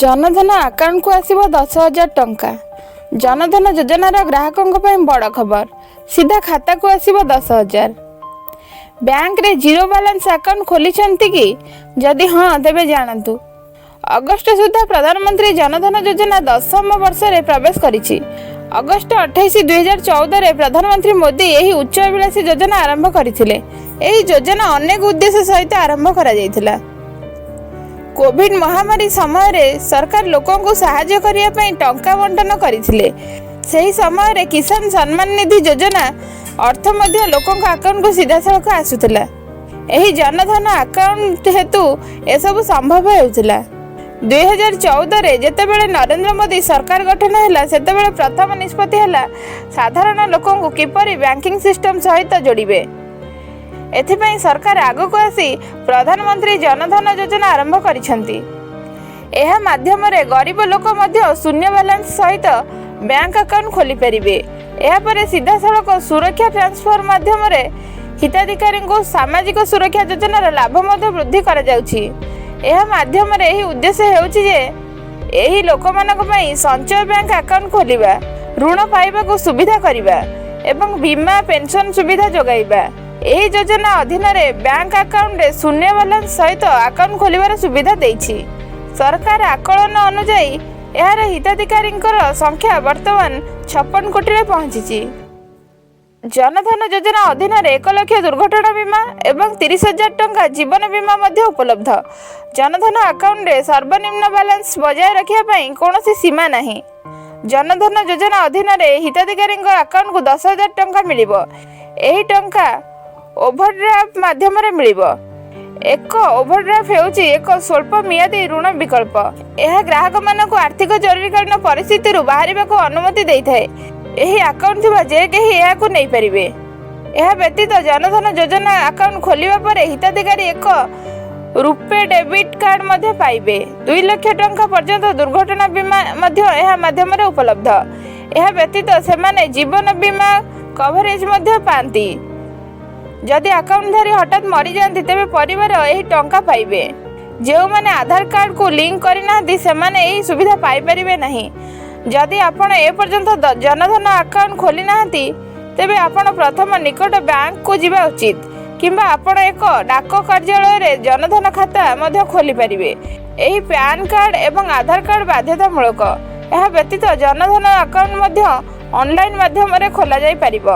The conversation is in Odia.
ଜନଧନ ଆକାଉଣ୍ଟକୁ ଆସିବ 10,000 ଟଙ୍କା। ଜନଧନ ଯୋଜନାର ଗ୍ରାହକଙ୍କ ପାଇଁ ବଡ଼ ଖବର। ସିଧା ଖାତାକୁ ଆସିବ 10,000। ବ୍ୟାଙ୍କରେ ଜିରୋ ବାଲାନ୍ସ ଆକାଉଣ୍ଟ ଖୋଲିଛନ୍ତି କି? ଯଦି ହଁ, ତେବେ ଜାଣନ୍ତୁ, ଅଗଷ୍ଟ ସୁଦ୍ଧା ପ୍ରଧାନମନ୍ତ୍ରୀ ଜନଧନ ଯୋଜନା 10ମ ବର୍ଷରେ ପ୍ରବେଶ କରିଛି। ଅଗଷ୍ଟ 28, 2014ରେ ପ୍ରଧାନମନ୍ତ୍ରୀ ମୋଦି ଏହି ଉଚ୍ଚ ଅଭିଳାଷୀ ଯୋଜନା ଆରମ୍ଭ କରିଥିଲେ। ଏହି ଯୋଜନା ଅନେକ ଉଦ୍ଦେଶ୍ୟ ସହିତ ଆରମ୍ଭ କରାଯାଇଥିଲା। କୋଭିଡ ମହାମାରୀ ସମୟରେ ସରକାର ଲୋକଙ୍କୁ ସାହାଯ୍ୟ କରିବା ପାଇଁ ଟଙ୍କା ବଣ୍ଟନ କରିଥିଲେ। ସେହି ସମୟରେ କିଷାନ ସମ୍ମାନ ନିଧି ଯୋଜନା ଅର୍ଥ ମଧ୍ୟ ଲୋକଙ୍କ ଆକାଉଣ୍ଟକୁ ସିଧାସଳଖ ଆସୁଥିଲା। ଏହି ଜନଧନ ଆକାଉଣ୍ଟ ହେତୁ ଏସବୁ ସମ୍ଭବ ହେଉଥିଲା। 2014ରେ ଯେତେବେଳେ ନରେନ୍ଦ୍ର ମୋଦି ସରକାର ଗଠନ ହେଲା, ସେତେବେଳେ ପ୍ରଥମ ନିଷ୍ପତ୍ତି ହେଲା ସାଧାରଣ ଲୋକଙ୍କୁ କିପରି ବ୍ୟାଙ୍କିଂ ସିଷ୍ଟମ ସହିତ ଯୋଡ଼ିବେ। ଏଥିପାଇଁ ସରକାର ଆଗକୁ ଆସି ପ୍ରଧାନମନ୍ତ୍ରୀ ଜନଧନ ଯୋଜନା ଆରମ୍ଭ କରିଛନ୍ତି। ଏହା ମାଧ୍ୟମରେ ଗରିବ ଲୋକ ମଧ୍ୟ ଶୂନ୍ୟ ବାଲାନ୍ସ ସହିତ ବ୍ୟାଙ୍କ ଆକାଉଣ୍ଟ ଖୋଲିପାରିବେ। ଏହାପରେ ସିଧାସଳଖ ସୁରକ୍ଷା ଟ୍ରାନ୍ସଫର ମାଧ୍ୟମରେ ହିତାଧିକାରୀଙ୍କୁ ସାମାଜିକ ସୁରକ୍ଷା ଯୋଜନାର ଲାଭ ମଧ୍ୟ ବୃଦ୍ଧି କରାଯାଉଛି। ଏହା ମାଧ୍ୟମରେ ଏହି ଉଦ୍ଦେଶ୍ୟ ହେଉଛି ଯେ ଏହି ଲୋକମାନଙ୍କ ପାଇଁ ସଞ୍ଚୟ ବ୍ୟାଙ୍କ ଆକାଉଣ୍ଟ ଖୋଲିବା, ଋଣ ପାଇବାକୁ ସୁବିଧା କରିବା ଏବଂ ବୀମା, ପେନସନ ସୁବିଧା ଯୋଗାଇବା। ଏହି ଯୋଜନା ଅଧୀନରେ ବ୍ୟାଙ୍କ ଆକାଉଣ୍ଟରେ ଶୂନ୍ୟ ବାଲାନ୍ସ ସହିତ ଆକାଉଣ୍ଟ ଖୋଲିବାର ସୁବିଧା ଦେଇଛି। ସରକାର ଆକଳନ ଅନୁଯାୟୀ ଏହାର ହିତାଧିକାରୀଙ୍କର ସଂଖ୍ୟା ବର୍ତ୍ତମାନ 56 କୋଟିରେ ପହଞ୍ଚିଛି। ଜନଧନ ଯୋଜନା ଅଧୀନରେ 1 ଲକ୍ଷ ଦୁର୍ଘଟଣା ବୀମା ଏବଂ 30,000 ଟଙ୍କା ଜୀବନ ବୀମା ମଧ୍ୟ ଉପଲବ୍ଧ। ଜନଧନ ଆକାଉଣ୍ଟରେ ସର୍ବନିମ୍ନ ବାଲାନ୍ସ ବଜାୟ ରଖିବା ପାଇଁ କୌଣସି ସୀମା ନାହିଁ। ଜନଧନ ଯୋଜନା ଅଧୀନରେ ହିତାଧିକାରୀଙ୍କ ଆକାଉଣ୍ଟକୁ 10,000 ଟଙ୍କା ମିଳିବ। ଏହି ଟଙ୍କା ଓଭରଡ୍ରାଫ୍ଟ ମାଧ୍ୟମରେ ମିଳିବ। ଏକ ଓଭରଡ୍ରାଫ୍ଟ ହେଉଛି ଏକ ସ୍ୱଳ୍ପ ମିଆଦୀ ଋଣ ବିକଳ୍ପ। ଏହା ଗ୍ରାହକମାନଙ୍କୁ ଆର୍ଥିକ ଜରୁରୀକାଳୀନ ପରିସ୍ଥିତିରୁ ବାହାରିବାକୁ ଅନୁମତି ଦେଇଥାଏ। ଏହି ଆକାଉଣ୍ଟ ଥିବା ଯେ କେହି ଏହାକୁ ନେଇପାରିବେ। ଏହା ବ୍ୟତୀତ ଜନଧନ ଯୋଜନା ଆକାଉଣ୍ଟ ଖୋଲିବା ପରେ ହିତାଧିକାରୀ ଏକ ରୁପେ ଡେବିଟ୍ କାର୍ଡ ମଧ୍ୟ ପାଇବେ। 2 ଲକ୍ଷ ଟଙ୍କା ପର୍ଯ୍ୟନ୍ତ ଦୁର୍ଘଟଣା ବୀମା ମଧ୍ୟ ଏହା ମାଧ୍ୟମରେ ଉପଲବ୍ଧ। ଏହା ବ୍ୟତୀତ ସେମାନେ ଜୀବନ ବୀମା କଭରେଜ ମଧ୍ୟ ପାଆନ୍ତି। ଯଦି ଆକାଉଣ୍ଟଧାରୀ ହଠାତ୍ ମରିଯାଆନ୍ତି, ତେବେ ପରିବାର ଏହି ଟଙ୍କା ପାଇବେ। ଯେଉଁମାନେ ଆଧାର କାର୍ଡକୁ ଲିଙ୍କ କରିନାହାନ୍ତି, ସେମାନେ ଏହି ସୁବିଧା ପାଇପାରିବେ ନାହିଁ। ଯଦି ଆପଣ ଏପର୍ଯ୍ୟନ୍ତ ଜନଧନ ଆକାଉଣ୍ଟ ଖୋଲି ନାହାନ୍ତି, ତେବେ ଆପଣ ପ୍ରଥମ ନିକଟ ବ୍ୟାଙ୍କକୁ ଯିବା ଉଚିତ କିମ୍ବା ଆପଣ ଏକ ଡାକ କାର୍ଯ୍ୟାଳୟରେ ଜନଧନ ଖାତା ମଧ୍ୟ ଖୋଲିପାରିବେ। ଏହି ପ୍ୟାନ୍ କାର୍ଡ ଏବଂ ଆଧାର କାର୍ଡ ବାଧ୍ୟତାମୂଳକ। ଏହା ବ୍ୟତୀତ ଜନଧନ ଆକାଉଣ୍ଟ ମଧ୍ୟ ଅନଲାଇନ୍ ମାଧ୍ୟମରେ ଖୋଲାଯାଇପାରିବ।